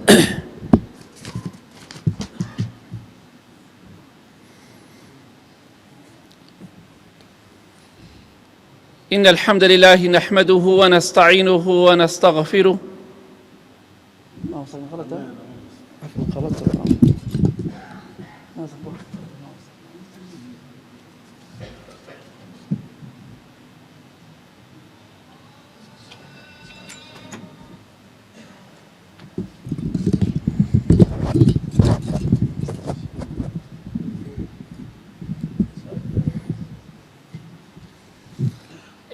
إن الحمد لله نحمده ونستعينه ونستغفره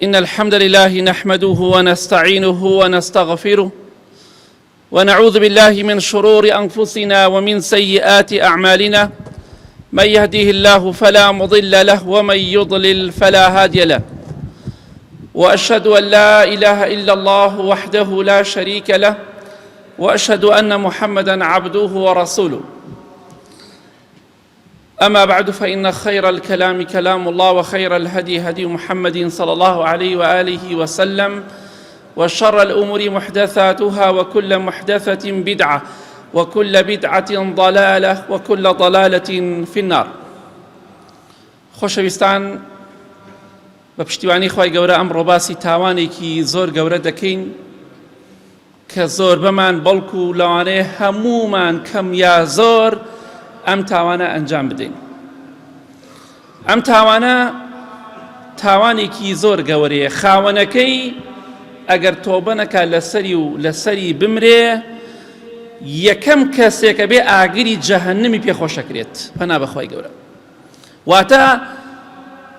إن الحمد لله نحمده ونستعينه ونستغفره ونعوذ بالله من شرور أنفسنا ومن سيئات أعمالنا من يهديه الله فلا مضل له ومن يضلل فلا هادي له واشهد ان لا اله الا الله وحده لا شريك له واشهد ان محمدا عبده ورسوله اما بعد فان خير الكلام كلام الله وخير الهدي هدي محمد صلى الله عليه واله وسلم وشر الامور محدثاتها وكل محدثه بدعه وكل بدعه ضلاله وكل ضلاله في النار خۆشەویستان بە پشتیوانی خوای گەورە ئەمڕۆ باسی تاوانێکی زۆر گەورە دەکەین کە زۆربەمان بەڵکو لەوانەیە هەموومان کەم یا زۆر ئەم تاوانە ئەنجام بدەین ئەم تاوانە تاوانێکی زۆر گەورەیە خاوەنەکەی ئەگەر تۆبە نەکا لەسەری و لەسەری بمرێ یەکەم کەسێکە بێ ئاگری جەهەنمی پێخۆشەکرێت پەنا بەخوای گەورە واتە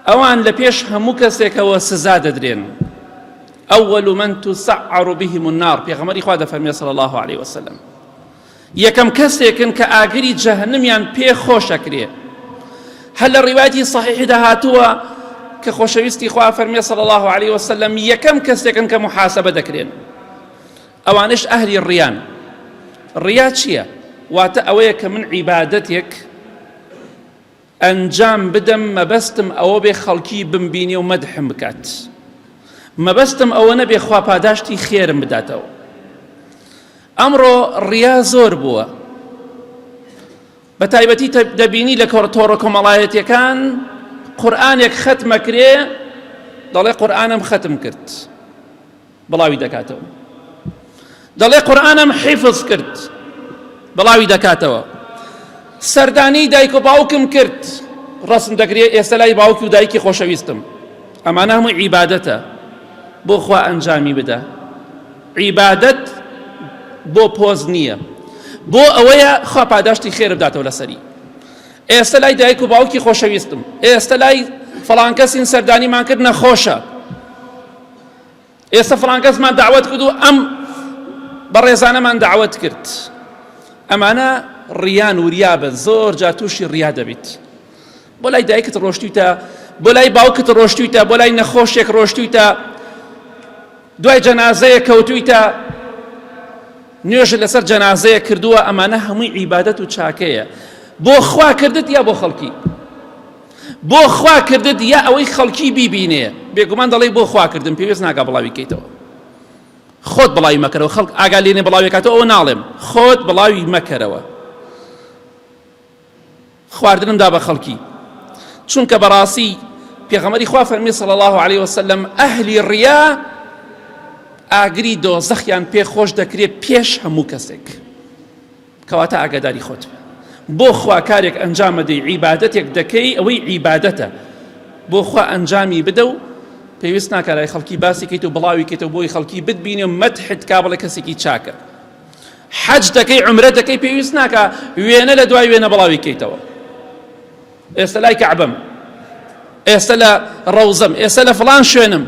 ئەوان لە پێش هەموو کەسێکەوە سزا دەدرێن أول من تسعر بهم النار پێغەمبەری خوا دەفەرمێ صلی الله عليه وسلم یەکەم کەسێکن کە ئاگری جەهەنمیان پێ خۆشەکرێ هەر لە ڕیوایەتی صحیحدا هاتووە کە خۆشەویستی خوا فەرمێ صلی الله عليه وسلم یەکەم کەسێکن کە محاسبە دەکرێن ئەوانش ئەهلی ڕیان ڕیا چییە؟ واتە ئەوەیە کە من عیبادەتێک ئەنجام بدەم مەبەستم ئەوە بێ خەڵکی بمبینێ و مەدحم بکات مەبەستم ئەوە نەبێ خوا پاداشتی خێرم بداتەوە ئەمڕۆ ڕیا زۆر بووە بە تایبەتی دەبینی لە تۆڕە کۆمەڵایەتیەکان قورآانێک خەتمەکرێ دەڵێ قورآانم خەتم کرد بڵاوی دەکاتەوە دەڵێ قورئانم حیفظ کرد بڵاوی دەکاتەوە سەردانی دایک و باوکم کرد ڕسم دەکرێت ئێستا لای باوکی و دایکی خۆشەویستم ئەمانە هەموو عیبادەتە بۆ خوا ئەنجامی بدە عیبادەت بۆ پۆز نییە بۆ ئەوەیە خوا پاداشتی خێر بداتەوە لەسەری ئێستا لای دایک و باوکی خۆشەویستم ئێستا لای فڵان کەسین سەردانیمان کرد نەخۆشە ئێستا فڵان کەسمان داوەت کرد و ئەم بەڕێزانەمان داوەت کرد ئەمانە ڕیان وریابە زۆر جار تووشی ڕیا دەبیت بۆ لای دایکت ڕۆشتویتە بۆ لای باوکت ڕۆشتویتە بۆ لای نەخۆشێک ڕۆشتویتە دوای جەنازەیە کەوتویتە نوێژت لەسەر جەنازەیە کردووە ئەمانە هەمووی عیبادەت و چاکەیە بۆ خوا کردت یا بۆ خەڵکی بۆ خوا کردت یا ئەوەی خەڵکی بیبینێ بێگومان دەڵێی بۆ خوا کردم پێویست ناکا بڵاوی کەیتەوە خۆت بڵاوی مەکەرەوە خەڵک ئاگا لێنێ بڵاوی کاتەوە ئەوە ناڵێم خۆت بڵاوی مەکەرەوە خواردنم دا بە خەڵکی چونکە بەڕاستی پێغەمەری خوا فەرمی صلی الله عليه وسلم ئەهلی ڕیا ئاگری دۆزەخیان پێ خۆش دەکرێت پێش هەموو کەسێک کەواتە ئاگاداری خۆت بە بۆ خوا کارێک ئەنجامەدەی عیبادەتێک دەکەی ئەوەی عیبادەتە بۆ خوا ئەنجامی بدە و پێویست ناکە لای خەڵکی باسی کەیت و بڵاوی کەیتەوە بۆی خەڵکی بتبینێ و مەدحت کا بڵێ کەسێکی چاکە حەج دەکەی عومرە دەکەی پێویست ناکە وێنە لە دوای وێنە بڵاوی کەیتەوە ئێستا لای کەعبەم ئێستا لە ڕەوزەم ئێستا لە فڵان شوێنم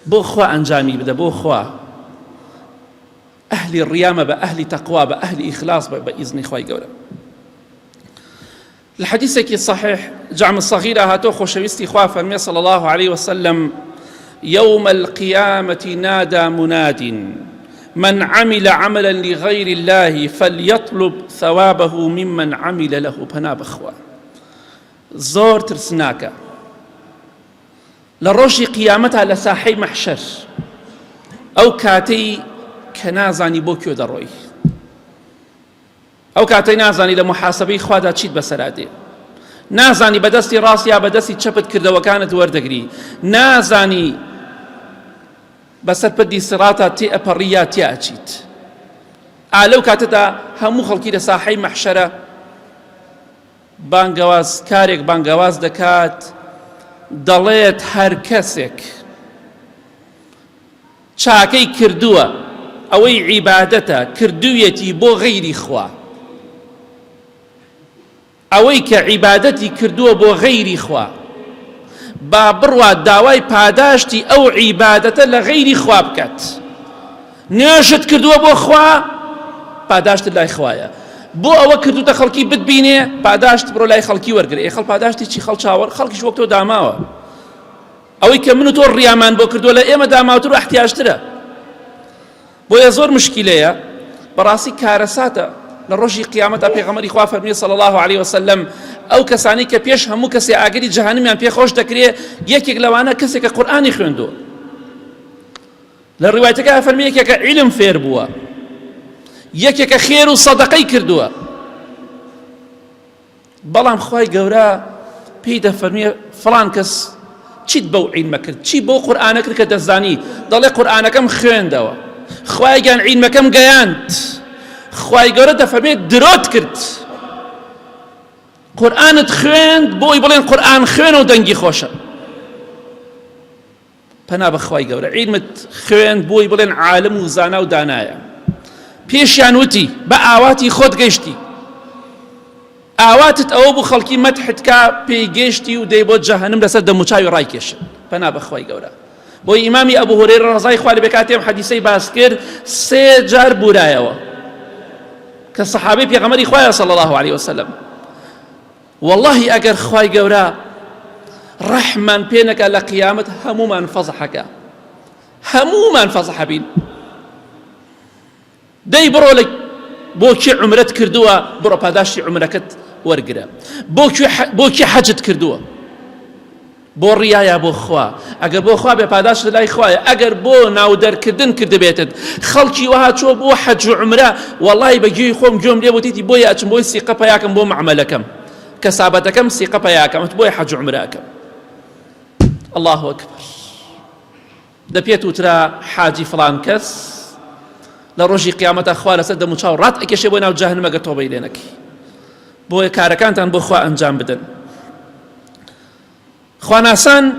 بۆ خوا ئەنجامی بدە بۆ خوا ئەهلی ڕیا مەبە ئەهلی تەقوا بە ئەهلی ئیخلاص بە بە ئیزنی خوای گەورە لە حەدیثێکی صحیح جامع الصغیر هاتۆ خۆشەویستی خوا فەرمێ صلی الله عليه وسلم يوم القيامة نادى مناد من عمل عملا لغير الله فليطلب ثوابه ممن عمل له پەنا بەخوا زۆر ترسناکە لە ڕۆژی قیامەتا لە ساحەی مەحشەر ئەو کاتەی کە نازانی بۆ کوێ دەڕۆی. ئەو کاتەی نازانی لە محاسبەی خوادا چیت بەسەرا دێ نازانی بەدەستی ڕاست یا بەدەستی چەپت کردەوەکانت وەردەگری نازانی بەسەر پردی سڕاتا تێ ئەپەڕی یا تیا ئەچیت ئا لەو کاتەدا هەموو خەڵکی لە ساحەی مەحشەرە بانگەواز کارێک بانگەواز دەکات دەڵێت هەر کەسێک چاکەی کردووە ئەوەی عیبادەتە کردوویەتی بۆ غەیری خوا ئەوەی کە عیبادەتی کردووە بۆ غەیری خوا با بڕوات داوای پاداشتی ئەو عیبادەتە لە غەیری خوا بکات نوێژت کردووە بۆ خوا پاداشتت لای خوایە بۆ ئەوە کردوتە خەڵکی بتبینێ پاداشت بڕۆ لای خەڵکی وەرگرە ئێ خەڵ پاداشتی چی خەڵ چاوەڕ خەڵکیش وەک تۆ داماوە ئەوەی کە من و تۆ ڕیامان بۆ کردووە لە ئێمە داماوتر و احتیاجترە بۆیە زۆر مشکیلەیە بەڕاستی کارەساتە لە ڕۆژی قیامەتا پێغەمبەری خوا فەرمی صلی الله علیه وسلم ئەو کەسانی کە پێش هەموو کەسێ ئاگری جەهەنمیان پێ خۆش دەکرێ یەکێک لەوانە کەسێک کە قورئانی خوێندووە لە ڕیوایەتەکە فەرمی یەکێکە عیلم فێر بووە یەکێکە خێر و سەدەقەی کردووە بەڵام خوای گەورە پێی دەفەرموێ فڵان کەس چیت بەو عیلمە کرد چی بەو قورئانە کرد کە دەزانی دەڵێ قورئانەکەم خوێندەوە خوای گیان عیلمەکەم گەیاند خوای گەورە دەفەرمێ درۆت کرد قورئانت خوێند بۆی بڵێن قورئان خوێنە و دەنگی خۆشە پەنا بە خوای گەورە عیلمت خوێند بۆی بڵێن عالم و زانا و دانایە پێشیان وتی بە ئاواتی خۆت گەشتی ئاواتت ئەوە بوو خەڵکی مەدحت کا پێی گەشتی و دەی بۆ جەهەنم لەسەر دەموچاوی ڕایکێشن پەنا بە خوای گەورە بۆی ئیمامی ئەبوو هورەیرە ڕەزای خوا لێ کاتێ ئەم حەدیسەی باس کرد سێ جار بورایەوە کە سەحابەی پێغەمبەری خوایە صلی الله علیه وسلم وەڵاهی ئەگەر خوای گەورە ڕەحمان پێ نەکا لە قیامەت هەموومان فەزحەکە هەموومان فەزحە بین دەی بڕۆ لە بۆ کێ عمرەت کردووە بڕۆ پاداشتی عمرەکەت وەرگرە بۆ کێ حەجت کردووە بۆ ڕیا یا بۆ خوا؟ ئەگەر بۆ خوا بێ پاداشت لای خوایە ئەگەر بۆ ناو دەرکردن کردبێتت خەڵکی وەها چووە بۆ حەج و عومرە وەڵای بە گوێی خۆم گوێم لێ وتیتی بۆیە ئەچم بۆی سیقە پیاکەم بۆ معامەلەکەم کەسابەتەکەم سیقە پیاکەم بۆیە حەج و عومرە ئەکەم الله اکبر دە پێت وترا حاجی فڵان کەس لە ڕۆژی قیامەتا خوا لەسەر دەموچاو ڕات ئەکێشێ بۆ ناو جەهەنم ئەگەر تۆبەی لێ نەکەی بۆیە کارەکانتان بۆ خوا ئەنجام بدەن خواناسان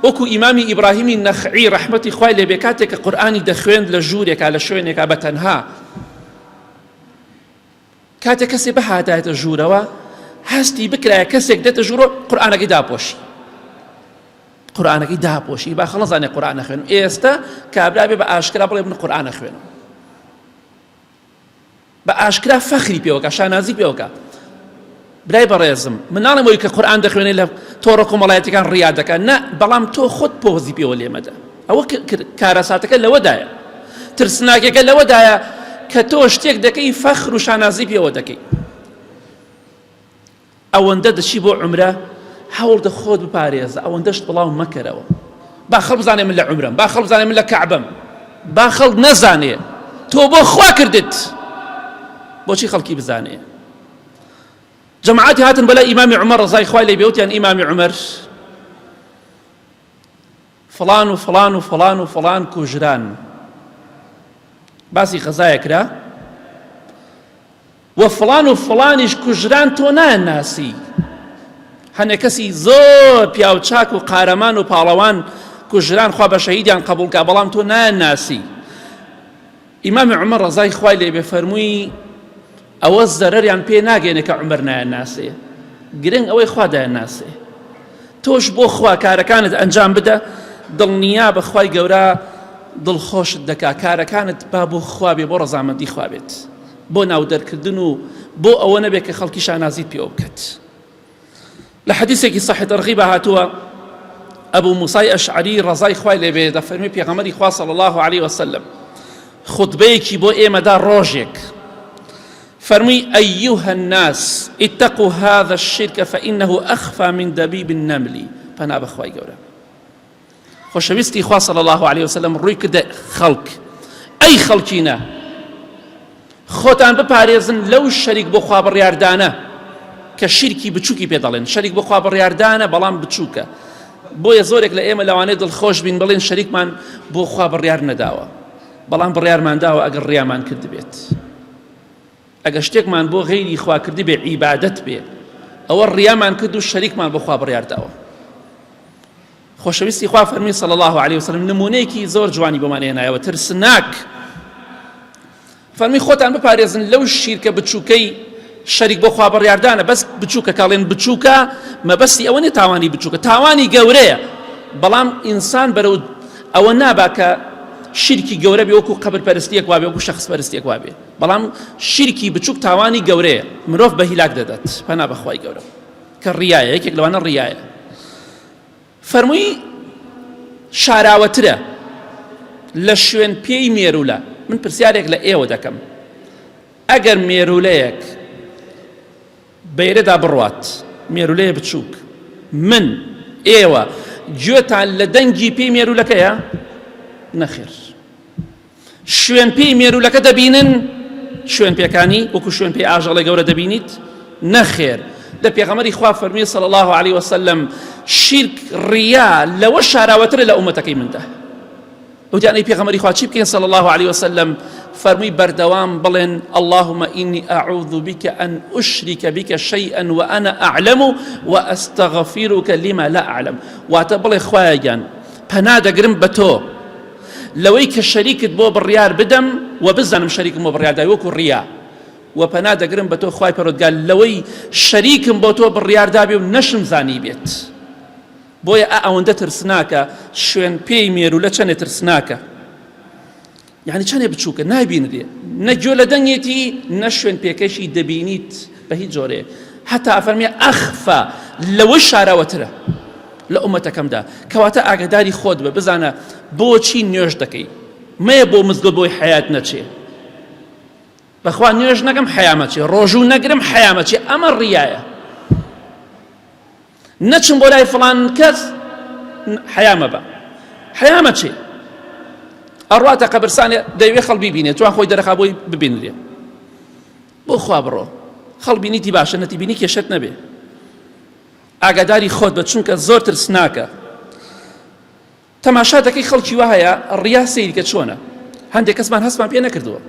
وەکو ئیمامی ئیبراهیمی نەخعی ڕەحمەتی خوای لێبێ کاتێک کە قورئانی دەخوێند لە ژوورێکا لە شوێنێکا بە تەنها کاتێک کەسێ بەهاتایەتە ژوورەوە هەستی بکرایە کەسێک دێتە ژوورۆ قورئانەکەی داپۆشی قورئانەکەی داپۆشی با خەڵ نەزانێ قورئان ئەخوێنم ئێستا کابرا بێ بە ئاشکرا بڵێ من قورئان ئەخوێنم بە ئاشکرا فەخری پێوەکە شانازی پێوەکە برای بەڕێزم من ناڵێم ئەوی کە قورئان دەخوێنێ لە تۆڕە کۆمەڵایەتەکان ڕیا دەکات نە بەڵام تۆ خۆت پۆزی پێوە لێمەدە ئەوە کارەساتەکە لەوەدایە ترسناکەکە لەوەدایە کە تۆ شتێک دەکەی فەخر و شانازی پێوە دەکەی ئەوەندە دەچی بۆ عومرە هەوڵدە خۆت بپارێزە ئەوەندەشت بڵاو مەکەرەوە با خەڵک بزانێ من لە عومرەم با خەڵک بزانێ من لە کەعبەم با خەڵک نەزانێ تۆ بۆ خوا کردت بۆچی خەڵکی بزانێ جەماعەتی هاتن بەلای ئیمامی عومەر ڕەزای خوای لێ بێ وتیان ئیمامی عومەر فڵان و فڵان و فڵان و فڵان کوژران باسی غەزایە کرا وە فڵان و فڵانیش کوژران تۆ نایانناسی هەنێ کەسی زۆر پیاو چاک و قارەمان و پاڵەوان کوژران خوا بە شەهیدیان قبوڵ کا بەڵام تۆ نایانناسی ئیمامی عومەر ڕەزای خوای لێ بێ فەرمووی ئەوە زەرەریان پێ ناگەێنێ کە عومەر نایانناسێ گرنگ ئەوەی خوا دایانناسێ تۆش بۆ خوا کارەکانت ئەنجام بدە دڵنیا بە خوای گەورە دڵخۆشت دەکا کارەکانت با بۆ خوا بێ بۆ ڕەزامەندی خوا بێت بۆ ناو دەرکردن و بۆ ئەوە نەبێت کە خەڵکی شانازیت پێوە بکات لە حەدیسێکی صحیح ترغیبا هاتووە ئەبو موسای ئەشعەری ڕەزای خوای لێ بێ دەفەرمی پێغەمبەری خوا صلی الله علیه وسلم خطبەیەکی بۆ ئێمەدا ڕۆژێک فەرمووی أيها الناس اتقوا هذا الشرك فإنه أخفى من دبيب النمل پەنا بەخوای گەورە خۆشەویستی خوا صلی الله علیه وسلم ڕووی کردە خەڵک ئەی خەڵکینە. خۆتان بپارێزن لەو شەریک بۆ خوا بڕیاردانە کە شیرکی بچووکی پێ دەڵێن شەریک بۆ خوا بڕیاردانە بەڵام بچووکە بۆیە زۆرێک لە ئێمە لەوانەیە دڵخۆش بین بڵێن شەریکمان بۆ خوا بڕیار نەداوە بەڵام بڕیارمان داوە ئەگەر ڕیامان کردبێت ئەگەر شتێکمان بۆ غەیری خوا کردبێ عیبادەت بێ ئەوە ڕیامان کرد و شەریکمان بۆ خوا بڕیار داوە. خۆشەویستی خوا فەرمی صلی الله علیه وسلم نمونەیەکی زۆر جوانی بۆمان هێنایەوە ترسناک فەرمی خۆتان بپارێزن لەو شیرکە بچووکەی شەریک بۆ خوا بڕیاردانە بەس بچووکە کاڵێن بچووکە مەبەستی ئەوە نیە تاوانی بچووکە تاوانی گەورەیە بەڵام ئینسان بەرەو ئەوە نابا کە شیرکی گەورە بێ وەکو قەبر پەرستیەک وابێ وەکو شەخس پەرستیەک وابێ بەڵام شیرکی بچووک تاوانی گەورەیە مرۆڤ بە هیلاک دەدات پەنا بەخوای گەورە کە ڕیایە یەکێک لەوانە ڕیایە فەرمووی شاراوەترە لە شوێن پێی مێرولە من پرسیارێک لە ئێوە دەکەم ئەگەر مێرولەیەک بەیرەدا بڕوات مێرولەیە بچووک من ئێوە گوێتان لە دەنگی پێی مێرولەکەیە نەخێر شوێن پێی مێروولەکە دەبینن؟ شوێن پێکانی وەکو شوێن پێی ئاژەڵی گەورە دەبینیت؟ نەخێر دە پێغەمبەری خوا فەرمی صلی الله علیه وسلم شیرک ڕیا لەوە شاراوەترە لە ئومەتەکەی مندا وتیان ئەی پێغەمبەری خوا چی بکەین صلی الله علیه وسلم فەرمی بەردەوام بڵێن اللهم إني أعوذ بك أن أشرك بك شيئا وأنا أعلم وأستغفرك لما لا أعلم واتە بڵێ خوایە گیان پەنا دەگرم بە تۆ لەوەی کە شەریکت بۆ بڕیار بدەم و بزانم شەریکم بۆ بڕیار داوی وەکو ڕیا و پەنا دەگرم بە تۆ خوای پەروەردگار لەوەی شەریکم بۆ تۆ بڕیار دابێ و نەشم زانی بێت بۆیە ئا ئەوەندە ترسناکە شوێن پێی مێروولە چەنێ ترسناکە یعنی چەنێ بچووکە نابینرێ نە گوێ لە دەنگێتی نە شوێن پێکەشی دەبینیت بە هیچ جۆرێ هەتا ئەفەرمێ ئەخفا لەوە شاراوەترە لە ئومەتەکەمدا کەواتە ئاگداری خۆت بە بزانە بۆچی نوێژ دەکەی مەیە بۆ مزگەوت بۆی حیات نەچێ بەخوا نوێژ نەکەم حیامەچێ ڕۆژوو نەگرم حیامەچێ ئەمە ڕیایە نەچم بۆ لای فڵان کەس حەیا مەبە حەیا مەچێ ئەڕواتە قەبرسانێ دەیەوێ خەڵ بیبینێ جوان خۆی دەرەخا بۆی ببینرێ بۆ خوا بڕۆ خەڵ بینیتی باشە نەتی بینی کێشت نەبێ ئاگاداری خۆت بە چونکە زۆر ترسناکە تەماشا دەکەی خەڵکی وا هەیە ڕیا سەیرکە چۆنە هەندێک کەسمان هەستمان پێ نەکردووە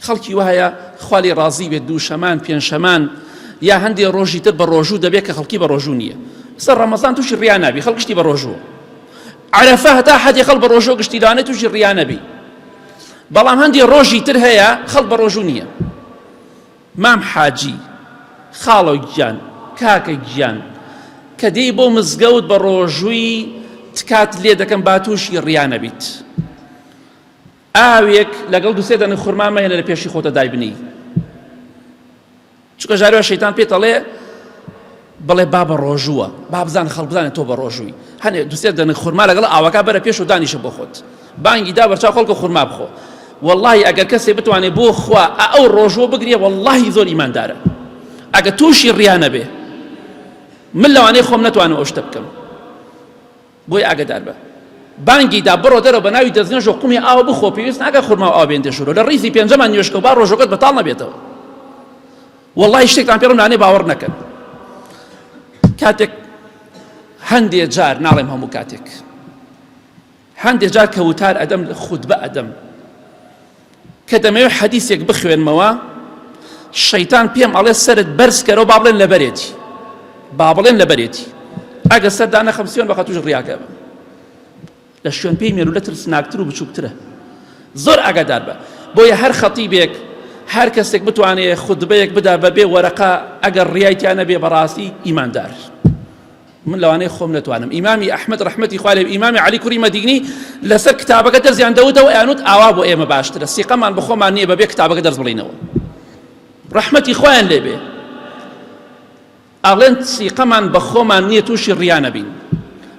خەڵکی وا هەیە خوا لێی ڕازی بێت دووشەمان پێنجشەمان یا هەندێ ڕۆژی تر بە ڕۆژوو دەبێت کە خەڵکی بە ڕۆژوو نییە سەر ڕەمەزان تووشی ڕیا نابی خەڵک گشتی بە ڕۆژوو عەرەفە هەتا حەدی خەڵ بە ڕۆژوو گشتی لەوانەیە تووشی ڕیا نەبی بەڵام هەندێ ڕۆژی تر هەیە خەڵک بە ڕۆژوو نییە مام حاجی، خاڵۆ گیان، کاکە گیان، کە دێی بۆ مزگەوت بە ڕۆژووی تکات لێ دەکەم با تووشی ڕیا نەبیت. ئاوێک لەگەڵ دوسێ دەنک خورما مەهێنە لە پێشی خۆتە دایبنێی. چونکە جارێ شەیتان پێت ئەڵێ بڵێ با بە ڕۆژووە با بزان خەڵک بزانێت تۆ بە ڕۆژووی هەنێ دوسێ دەنک خورما لەگەڵ ئاوەکە بەرە پێش و دانیشە بۆ خۆت بانگی دا بەرچاو خەڵکە خورما بخۆ واللهی ئەگەر کەسێ بتوانێت بۆ خوا ئەو ڕۆژوە بگرێ واللهی زۆر ئیماندارە ئەگە تووشی ڕیا نەبێ من لەوانەیە خۆم نەتوانم ئەو شتە بکەم بۆی ئاگدار بە بانگی دا بڕۆ دەرەوە بە ناوی دەستنوێژ و قومی ئاو بخۆ پێویست ناکە خورما و ئاو بێنتە ژوورەوە لە ڕیزی پێنجەمان نوێژکە با ڕۆژەکەت بەتاڵ نەبێتەوە وەڵڵاهی شتێکتان پێ ڕوون لانێ باوەڕ نەکەن کاتێک هەندێ جار ناڵێم هەموو کاتێک هەندێ جار کە وتار ئەدەم خودبە ئەدەم کە دەمەوێت حەدیسێک بخوێنمەوە شەیتان پێم ئەڵێ سەرت بەرز کەرەوە با بڵێن لەبەرێتی با بڵێن لەبەرێتی ئەگە سەر دانەخەم سوێن بەخە توش ڕیاکە بم لە شوێن پێی مێروولە ترسناکتر و بچووکترە زۆر ئاگادار بە بۆیە هەر خەتیبێک هەر کەسێک بتوانێت خودبەیەک بدا بەبێ وەرەقە ئەگەر ڕیای تیا نەبێ بەڕاستی ئیماندار من لەوانەیە خۆم نەتوانم ئیمامی ئەحمەد ڕەحمەتی خوا لێ ئیمامی عەلی کوڕی مەدینی لەسەر کتابەکە دەرزیان دەوتەوە ئەیانوت ئاوا بۆ ئێمە باشترە سیقەمان بە خۆمان نییە بەبێ کتابەکە دەرس بڵینەوە ڕەحمەتی خوایان لێ بێ ئەڵێن سیقەمان بە خۆمان نییە تووشی ڕیا نەبین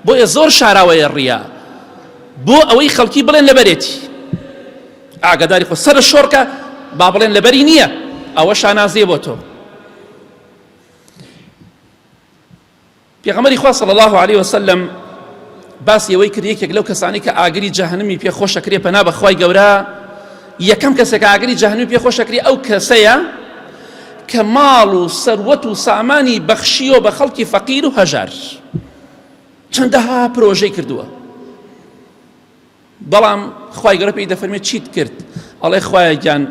بۆیە زۆر شاراوەیە ڕیا بۆ ئەوەی خەڵکی بڵێن لەبەرێتی ئاگاداری خۆ سەر شۆڕکە با بڵێن لەبەری نییە ئەوە شانازیە بۆ تۆ پێغەمبەری خوا صلی اللە علیه وسلم باسی ئەوەی کرد یەکێک لەو کەسانی کە ئاگری جەهەنمی پێ خۆشەکرێ پەنا بە خوای گەورە. یەکەم کەسێک ئاگری جەهەنمی پێ خۆشەکری ئەو کەسەیە کە ماڵ و سەروەت و سامانی بەخشیەوە بە خەڵکی فەقیر و هەژار چەندەها پرۆژەی کردووە بەڵام خوای گەورە پێی دەفەرمێ چیت کرد ئەڵێ خوایە گیان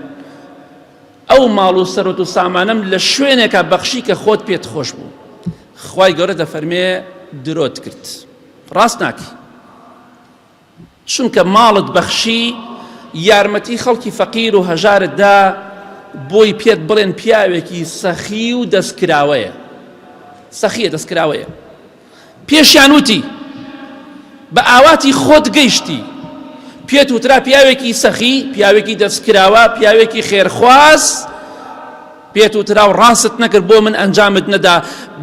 ئەو ماڵ و سەرۆت و سامانم لە شوێنێکا بەخشی کە خۆت پێت خۆش بوو خوای گەورە دەفەرمێ درۆت کرد ڕاست ناکی چونکە ماڵت بەخشی یارمەتی خەڵکی فەقیر و هەژارت دا بۆی پێت بڵێن پیاوێکی سەخی و دەستکراوەیە سەخیە دەستکراوەیە پێشیان وتی بە ئاواتی خۆت گەیشتی پێت وترا پیاوێکی سەخی پیاوێکی دەستکراوە پیاوێکی خێرخواز پێت وترا و ڕاستت نەکرد بۆ من ئەنجامت نەدا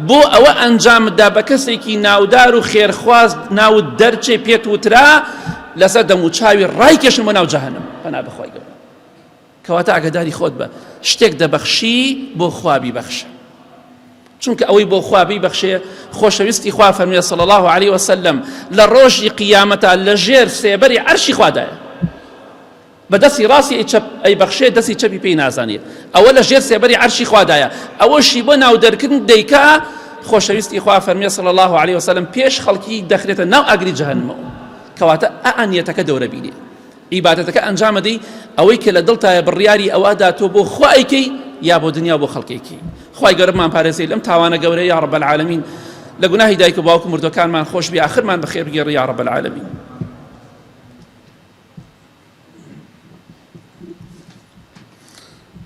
بۆ ئەوە ئەنجامت دا بە کەسێکی ناودار و خێرخواز ناوت دەرچێ پێت وترا لەسەر دەموچاوی ڕایکێشن بۆ ناو جەهەنم پەنا بەخوای گەورە کەواتە ئاگاداری خۆت بە شتێک دەبەخشی بۆ خوا بیبەخشە چونکە ئەوەی بۆ خوا بیبەخشێ خۆشەویستی خوا فەرمیێ صلی الله عليه وسلم لە ڕۆژی قیامەتا لە ژێر سێبەری عەرشی خوادایە بە دەستی ڕاستی ئەی چەپ ئەیبەخشێ دەستی چەپی پێی نازانێ ئەوە لە ژێر سێبەری عەرشی خوادایە ئەوەشی بۆ ناو دەرکردن دەیکا خۆشەویستی خوا فەرمیێ صلی الله عليه وسلم پێش خەڵکی دەخرێتە ناو ئاگری جەهەنمەوە کەواتە ئا نیەتەکە دەورە بینێ عیبادەتەکە ئەنجامەدەی ئەوەی کە لە دڵتایە بڕیاری ئەوەدا تۆ بۆ خوا ئەیکەی یا بۆ دنیا بۆ خەڵکێکی خوای گەورەمان پارێزی لەم تاوانە گەورەیە یا رب العالمین لە گوناهی دایک و باوک و مردوەکانمان خۆش بی ئاخرمان بەخێر بگێڕی یا رب العالمین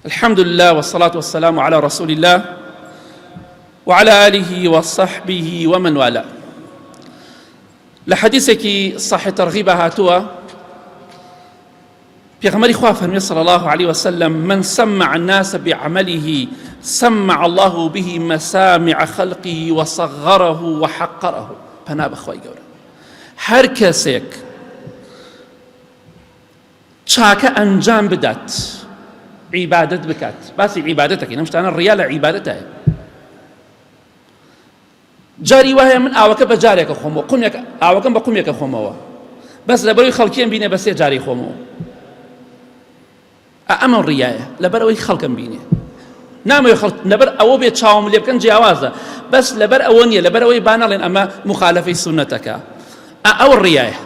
الحمد لله والصلاة والسلام على رسول الله وعلى آله وصحبه ومن والاه لە حەدیسێکی صحیح ترغیبا هاتووە پێغەمبەری خوا فەرمی صلی الله عليه وسلم من سمع الناس بعمله سمع الله به مسامع خلقه وصغره وحقره پەنا بەخوای گەورە هەر کەسێک چاکە ئەنجام بدات عیبادەت بکات باسی عیبادەتەکەین ئەم شتانە ڕیا لە عیبادەتایە جاری وا هەیە من ئاوەکە بە جارێکە خۆمەوە قومێک ئاوەکەم بە قومێکە خۆمەوە بەس لەبەرەوەی خەڵکیان بینێ بە سێ جاری خۆمەوە ئەمە ڕیایە لەبەرەوەی خەڵکم بینێ نامەوێ خەڵک لەبەر ئەوە بێت چاوم لێ بکەن جیاوازە بەس لەبەر ئەوە نییە لەبەر ئەوەی با نەڵێن ئەمە مخالفەی سوننەتەکە ئەو ڕیایە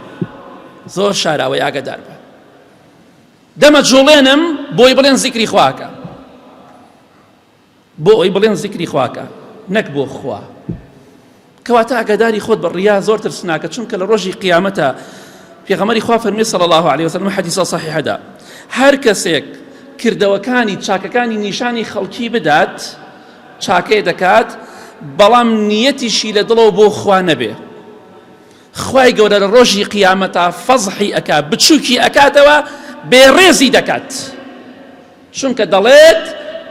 زۆر شاراوەی ئاگادار بە دەمە جوڵێنم بۆی بڵێن زیکری خواکە بۆ ئەوەی بڵێن زیکری خواکە نەک بۆ خوا کەواتە ئاگاداری خۆت بە ڕیا زۆر ترسناکە چونکە لە ڕۆژی قیامەتە پێغەمبەری خوا فەرمی صلی الله علیه وسلم حدیثە صحیحەدا هەر کەسێک کردەوەکانی چاکەکانی نیشانی خەڵکی بدات چاکەی دەکات بەڵام نیەتیشی لە دڵەوە بۆ خوا نەبێ خوای گەورە لە ڕۆژی قیامەتا فەزحی ئەکا بچووکی ئەکاتەوە بێڕێزی دەکات چونکە دەڵێت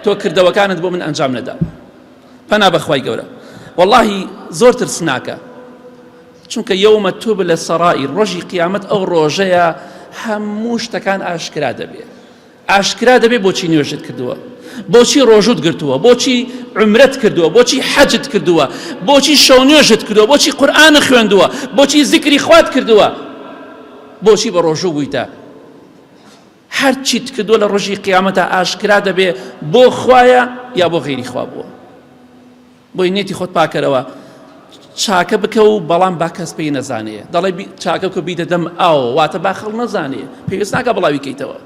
تۆ کردەوەکانت بۆ من ئەنجام نەداوە پەنا بەخوای گەورە واللهی زۆر ترسناکە چونکە یومە تبلە سەرائیر ڕۆژی قیامەت ئەو ڕۆژەیە هەموو شتەکان ئاشکرا دەبێت ئاشکرا دەبێت بۆچی نوێژت کردووە بۆچی ڕۆژوت گرتووە بۆچی عمرەت کردووە بۆچی حەجت کردووە بۆچی شەو نوێژت کردووە بۆچی قورئان خوێندووە بۆچی زیکری خوات کردووە بۆچی بە ڕۆژوو بوویتە هەرچیت کردووە لە ڕۆژی قیامەتا ئاشکرا دەبێ بۆ خوایە یا بۆ غەیری خوا بووە بۆی نێتی خۆت پاکەرەوە چاکە بکە و بەڵام با کەس پێی نەزانێ دەڵێ چاکە بکە بیدە دەم ئاو واتە با خەڵ نەزانێ پێویست ناکە بڵاوی کەیتەوە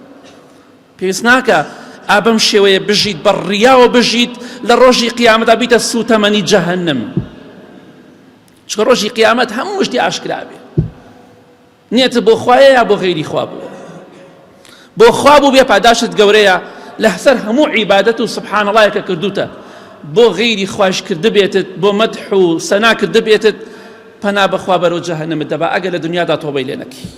پێویست ناکە ئابم شێوەیە بژیت بە ڕیاوە بژیت لە ڕۆژی قیامەتا بیتە سوتەمەنی جەهەنم چکە ڕۆژی قیامەت هەموو شتی ئاشکرا بێ نیەتت بۆ خوایە یا بۆ غەیری خوا بووە؟ بۆ خوا بوو بێ پاداشتت گەورەیە لەسەر هەموو عیبادەت و سبحان اللە کە کردوتە بۆ غەیری خوایش کردبێتت بۆ مەدح و سەنا کردبێتت پەنا بەخوا بەرەو جەهەنەمت دەبا ئەگەر لە دنیادا تۆبەی لێ نەکەی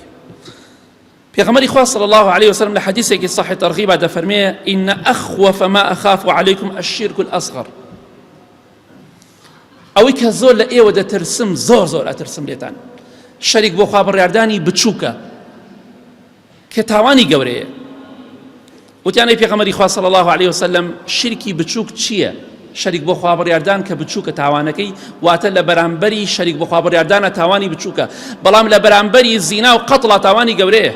پێغەمبەری خوا صلی الله علیه وسلم لە حەدیثێکی صحیح ترغیبا دەفەرمێ إن أخوف ما أخاف عليكم الشرك الأصغر ئەوەی کە زۆر لە ئێوە دەترسم زۆر زۆر ئەترسم لێتان شەریک بۆ خوا بڕیاردانی بچووکە کە تاوانی گەورەیە وتیانەی پێغەمبەری خوا صلی الله علیه وسلم شرکی بچووک چییە؟ شەریک بۆ خوا بڕیاردان کە بچووکە تاوانەکەی واتە لە بەرامبەری شەریک بۆ خوا بڕیاردانە تاوانی بچووکە بەڵام لە بەرامبەری زینا و قەتڵا تاوانی گەورەیە.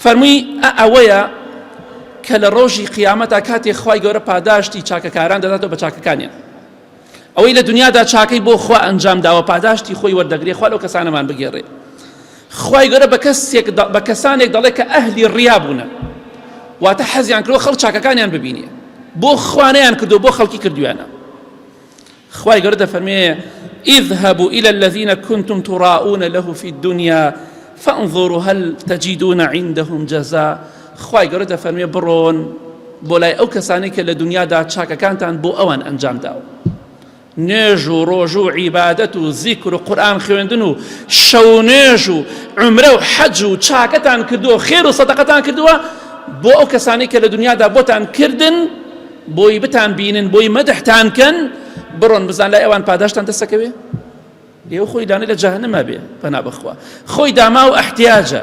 فەرمووی ئە ئەوەیە کە لە ڕۆژی قیامەتا کاتێ خوای گەورە پاداشتی چاکەکاران دەداتەوە بە چاکەکانیان ئەوەی لە دنیادا چاکەی بۆ خوا ئەنجام داوە پاداشتی خۆی وەردەگرێ خوا لەو کەسانەمان بگێڕێ خوای گەورە بە کەسێک بە کەسانێک دەڵێ کە ئەهلی ڕیا بوونە واتە حەزیان کردووە خەڵک چاکەکانیان ببینێ بۆ خوانیان کردو بۆ خەڵکی کردویانە خوای گەورە دەفەرمێ اذهبوا إلى الذين كنتم تراؤون له في الدنيا فانظروا هل تجدون عندهم جزاء خوای گەورە دەفەرمێ بڕۆن بۆ لای ئەو کەسانەی کە لە دنیادا چاکەکانتان بۆ ئەوان ئەنجام داوە نوێژ و ڕۆژ و عیبادەت و زیکر و قورئان خوێندن و شەو نوێژ و عومرە و حەج و چاکەتان کردووە خێر و سەدەقەتان کردووە بۆ ئەو کەسانەی کە لە دنیادا بۆتان کردن بۆی بتان بینن بۆی مەدحتان کەن بڕۆن بزان لای ئەوان پاداشتان دەسەکەوێ ئێوە خۆی دانێ لە جەهەنەما بێ پەنا بەخوا خۆی داما و ئەحتیاجە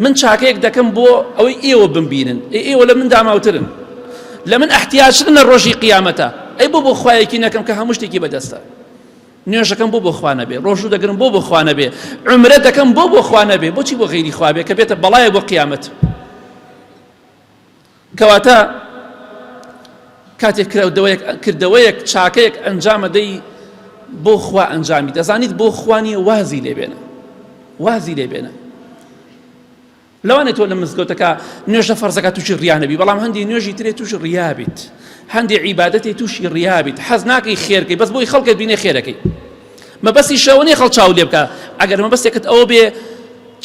من چاکەیەک دەکەم بۆ ئەوەی ئێوە بمبینن ئێ ئێوە لە من داماوترن لە من ئەحتیاجترن لە ڕۆژی قیامەتە ئەی بۆ بۆ خوایەکی نەکەم کە هەموو شتێکی بەدەستە نوێژەکەم بۆ بۆ خوا نەبێ ڕۆژوو دەگرم بۆ بۆ خوا نەبێ عمرە دەکەم بۆ بۆ خوا نەبێ بۆچی بۆ غەیری خوا بێ کە بێتە بەڵایە بۆ قیامەت کەواتە کاتێک کردەوەیەک کردەوەیەک چاکەیەک ئەنجامەدەی بۆ خوا ئەنجامی دەزانیت بۆ خوا نییە وازی لێبێنە وازی لێبێنە لەوانێت تۆ لە مزگەوتەکە نوێژە فەرزەکە تووشی ڕیا نەبی بەڵام هەندی نوێژی ترێ تووشی ڕیا بیت هەندی عیبادەتی تووشی ڕیا بیت حەز ناکەی خێرکەی بەس بۆی خەڵکت بینێ خێرەکەی مەبەستی شەوە نیە خەڵک چاو لێ بکا ئەگەر مەبەستێکت ئەوە بێ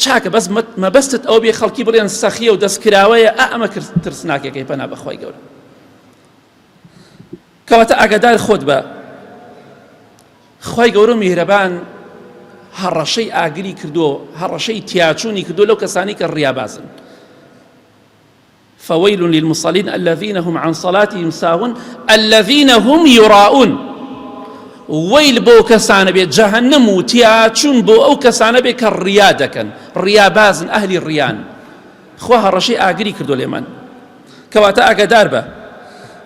چاکە بەس مەبەستت ئەوە بێ خەڵکی بڵێن سەخیە و دەستکراوەیە ئا ئەمە ترسناکێکەی پەنا بەخوای گەورە کەواتە ئاگادار خۆت بە خوای گەورە و میهرەبان هەڕەشەی ئاگری کردو هەڕەشەی تیاچوونی کردو لەو کەسانی کە ڕیابازن فویل للمصلین الذین هم عن صلاتهم ساهون الذین هم یراؤون وەیل بۆ کەسانە بێت جەهەنەم و تیاچون بۆ ئەو کەسانە بێت کە ڕیا دەکەن ڕیابازن ئەهلی ڕیان خوا هەڕەشەی ئاگری کردو لێمان کەواتە ئاگادار بە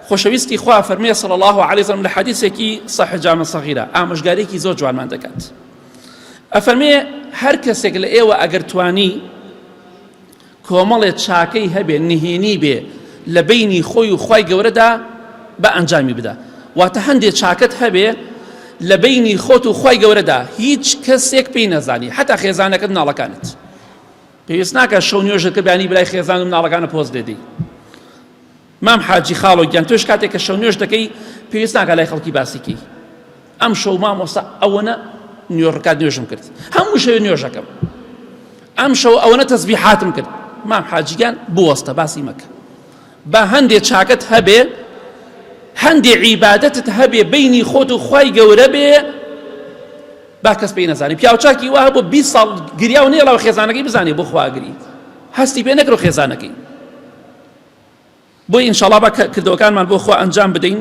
خۆشەویستی خوا فەرمێ صلی الله علیه وسلم لە حەدیثێکی صحیح جامع صغیرە ئامۆژگاریێکی زۆر جوانمان دەکات ئەفەرمێ هەر کەسێک لە ئێوە ئەگەر توانی کۆمەڵێ چاکەی هەبێ نهێنی بێ لە بەینی خۆی و خوای گەورەدا با ئەنجامی بدا واتە هەندێ چاکەت هەبێ لە بەینی خۆت و خوای گەورەدا هیچ کەسێک پێی نەزانی حتا خێزانەکەت مناڵەکانت پێویست ناکە شەو نوێژت کە بیانی برای خێزان و مناڵەکانە پۆست لێدەی مام حاجی خاڵۆ گیان تۆش کاتێک کە شەو نوێژ دەکەی پێویست ناکە لای خەڵکی باسی کەی ئەم شەو مامۆستا ئەوەنە نوێڕکات نوێژم کرد هەموو شەوێ نوێژەکەم ئەم شەو ئەوەنە تەزبیحاتم کرد مام حاجیگیان بوەستە باسی مەکە با هەندێ چاکەت هەبێ هەندێ عیبادەتت هەبێ بینی خۆت و خوای گەورە بێ با کەس پێی نەزانێ پیاوچاکی وا هەبوو 20 ساڵ گریا و نێڵاوە خێزانەکەی بزانێ بۆ خواگری هەستی پێ نەکرد خێزانەکەی بۆیە ئینشاڵا با کردەوەکانمان بۆ خوا ئەنجام بدەین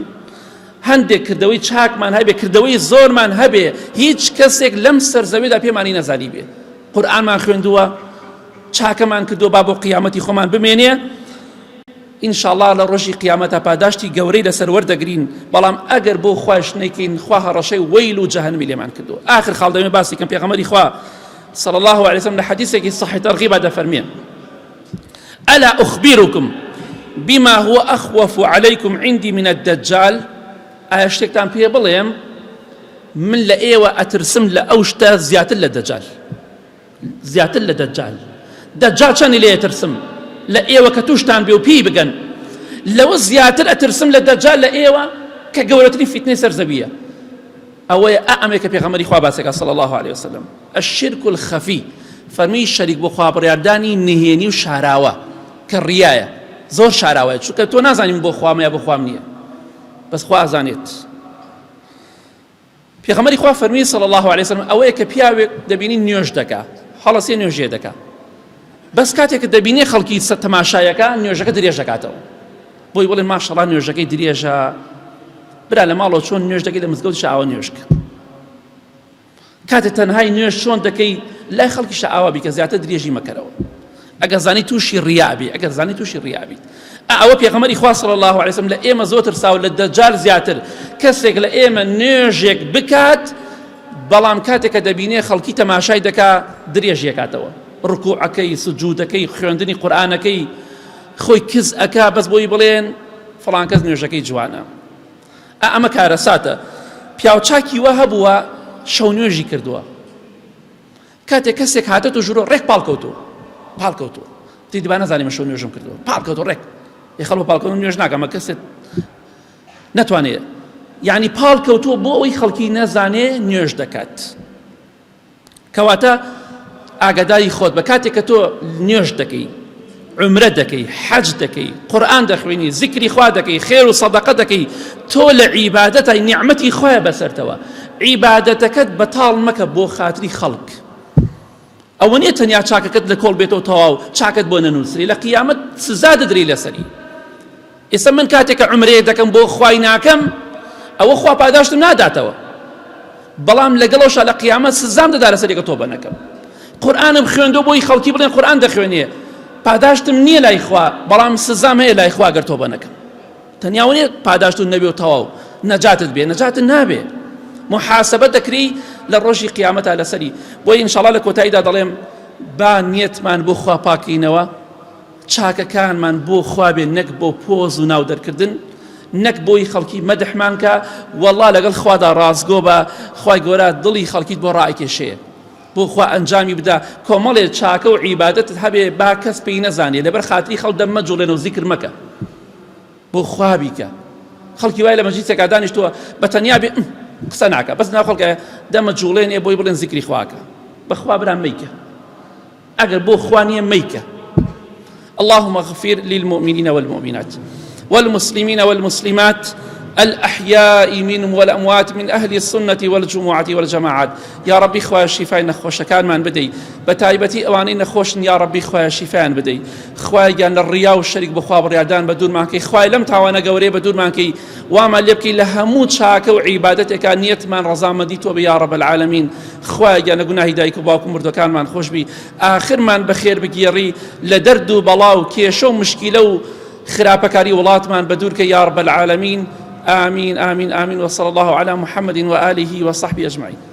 هەندێک کردەوەی چاکمان هەبێ کردەوەی زۆرمان هەبێ هیچ کەسێک لەم سەرزەوێدا پێمانی نەزانی بێ قورئانمان خوێندووە چاکەمان کردووە با بۆ قیامەتی خۆمان بمێنێ ئینشاڵا لە ڕۆژی قیامەتە پاداشتی گەورەی لەسەر وەردەگرین بەڵام ئەگەر بۆ خوش نەکەین خوا هەڕەشەی وەیل و جەهەنمی لێمان کردو آخر خاڵ دەمێ باسی کەم پێغەمبەری خوا صلی الله علیه وسلم لە حەدیثێکی صحیح تەرغیبا دەفەرمێ الا اخبرکم بما هو اخوف علیکم عندی من الدجال ئایا شتێکتان پێ بڵێم من لە ئێوە ئەترسم لە ئەو شتە زیاتر لە دەجال زیاتر لە دەجال دەجال چەندی لێ ئەترسم لە ئێوە کە توشتان بێ و پێی بگەن لەوە زیاتر ئەترسم لە دەجال لە ئێوە کە گەورەترین فیتنەی سەر زەویە ئەوەیە ئا ئەمەی کە پێغەمبەری خوا باسێکا صلی الله علیه وسلم الشرک الخفی فەرمی شەریک بۆ خوا بڕیاردانی نهێنی و شاراوە کە ڕیایە زۆر شاراوەیە چونکە تۆ نازانی من بۆ خوامە یا بۆ خوام نییە بەس خوا ئەزانێت پێغەمبەری خوا فەرمی صلی الله علیه وسلم ئەوەیە کە پیاوێک دەبینی نوێژ دەکا هەڵەسێ نوێژێ دەکا بەس کاتێک کە دەبینێ خەڵکی سە تەماشایەکە نوێژەکە درێژ دەکاتەوە بۆی بڵێ ماشەڵا نوێژەکەی درێژە برا لە ماڵەوە چۆن نوێژ دەکەی لە مزگەوت شاوە نوێژکە کاتێ تەنهای نوێژ چۆن دەکەی لای خەڵکیشە ئاوا بیکە زیاتر درێژی مەکەرەوە ئەگەر زانی تووشی ڕیابی ئەگەر زانی تووشی ڕیابیت ئەوە پێغەمبەری خوا صلی الله علیه وسلم لە ئێمە زۆر ترساو لە دەجال زیاتر کەسێک لە ئێمە نوێژێک بکات بەڵام کاتێک کە دەبینێ خەڵکی تەماشای دەکا درێژیەکاتەوە. ڕکوعەکەی سجودەکەی خوێندنی قورئانەکەی خۆی کز ئەکا بەس بۆی بڵێن فڵان کەس نوێژەکەی جوانە. ئا ئەمە کارەساتە. پیاوچاکی وا هەبووە شەو نوێژی کردووە. کاتێک کەسێک هاتێتە ژوورۆ ڕێک پاڵ کەوتووە پاڵ کەوتووە تی با نەزانی من شەو نوێژم کردووە پاڵ کەوتووە ڕێک ئێ خەڵک پاڵکەوتن نوێژ ناکەمە کەسێک نەتوانێت یعنی پاڵ کەوتووە بۆ ئەوەی خەڵکی نەزانێ نوێژ دەکات کەواتە ئاگاداری خۆت بە کاتێک کە تۆ نوێژ دەکەی عمرە دەکەی حەج دەکەی قورآن دەخوێنی زیکری خوا دەکەی خێر و سەدەقە دەکەی تۆ لە عیبادەتای نیعمەتی خوایە بەسەرتەوە عیبادەتەکەت بەتاڵ مەکە بۆ خاتری خەڵک ئەوە نییە تەنیا چاکەکەت لە کۆڵ بێتەوە تەواو چاکەت بۆ نەنووسری لە قیامەت سزا دەدری لەسەری ئێستا من کاتێک کە عومرەیەک دەکەم بۆ خوای ناکەم ئەوە خوا پاداشتم ناداتەوە بەڵام لەگەڵەوشا لە قیامەت سزام دەدا لەسەر یەکە تۆبە نەکەم قورئانم خوێندۆ بۆی خەڵکی بڵێن قورئان دەخوێنێ پاداشتم نییە لای خوا بەڵام سزام هەیە لای خوا گەر تۆبە نەکەم تەنیا وەنیە پاداشت و نەبێ و تەواو نەجاتت بێ نەجاتت نابێ محاسبە دەکری لە ڕۆژی قیامەتا لەسەری بۆی ئینشاڵا لە کۆتاییدا دەڵێم با نیەتمان بۆ خوا پاکینەوە چاکەکانمان بۆ خوا بێ نەک بۆ پۆز و ناو دەرکردن نەک بۆی خەڵکی مەدحمان کە وەڵا لەگەڵ خوادا ڕاستگۆ بە خوای گەورە دڵی خەڵکیت بۆ ڕائەکێشێ بۆ خوا ئەنجامی بدە کۆمەڵێ چاکە و عیبادەتت هەبێ با کەس پێی نەزانێ لەبەر خاتری خەڵک دەم مەجوڵێنە و زیکر مەکە بۆ خوا بیکە خەڵکی وای لە مەجلیسێکا دانیشتووە بە تەنیا بێ قسە ناکە بەس ناو خەڵکە دەمە جوڵێنێ بۆی بڵێن زیکری خواکە بەخوا برام مەیکە ئەگەر بۆ خوا نییە مەیکە اللهم اغفر للمؤمنين والمؤمنات والمسلمين والمسلمات الأحياء منهم والأموات من أهل السنة والجمعة والجماعات یا ربی خوایە شیفای نەخۆشەکانمان بدەی بە تایبەتی ئەوانەی نەخۆشن یا ربی خوایە شیفایان بدەی خوایە گیان لە ڕیا و شەریک بەخوا بڕیاردان بە دوورمانکەی خوای لەم تاوانە گەورەیە بە دوورمانکەی وامان لێ بکەی لە هەموو چاکە و عیبادەتێکا نیەتمان ڕەزامەندی تۆ بێ یا رب العالمین خوایە گیان لە گوناهی دایک و باوک و مردوەکانمان خۆشبی ئاخرمان بەخێر بگێڕی لە دەرد و بەڵا و کێشە و مشکیلە و خراپەکاری وڵاتمان بە دوورکە یا رب العالمین آمین آمین آمین وصلی الله علی محمد وآله وصحبه اجمعین.